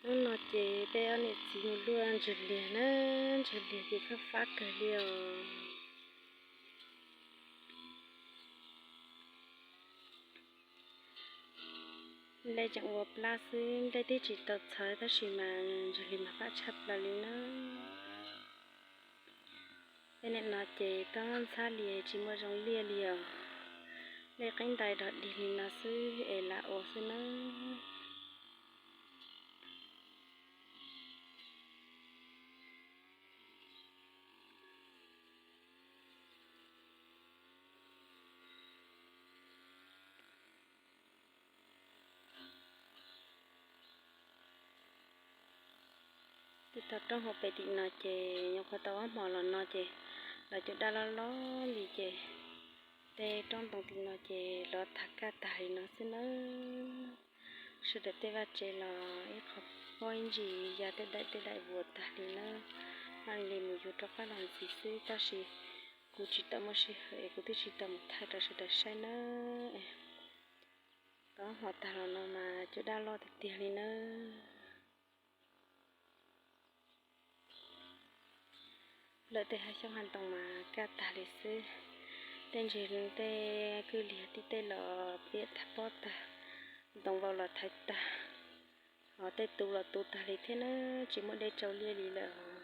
Hnub no ces peb ob niam txiv mus luaj ntsws liag na, ntsws liag ces fab fab kawg li os. Nplej tseem ua plab xwb, nplej twb tsis tau txhawv tab sis mas ntsws liag mas fab tshaj plaws li na. Tej niam no ces toj ntxhab li tsis muaj zoo liaj li os. Nplej qeeb ntais dog dig li no xwb es lam ua xwb na. Twb tau roob hauv pes tim no ces nyuam qhuav tau ob hmos los no ces los cov daj loj loj li ces tej roob ntoo tim no ces los tag kaj tag li no xwb nawb. Sawv daws tej vaj tsev los ib qho pob ib ntsis ya tej daim tej daim vuas tag li nawb. Mam li mus yug rov qab los ntxiv xwb tab sis kuv tsis tau muaj sij hawm es kuv twb tsis tau mus thaij rau sawv daws saib nawb. Tau ob hmos tag los no mas cov daj loj tiag tiag li nawb. Lawm tej hav xyoob hav ntoo mas kaj tag li xwb. Tej ntses tej kwj liag tib tej los piam tag pob tag, ntoo vau los thaiv tag, ho tej tu los tu tag li thiab na, tsis muaj dej tsau liaj li lawm.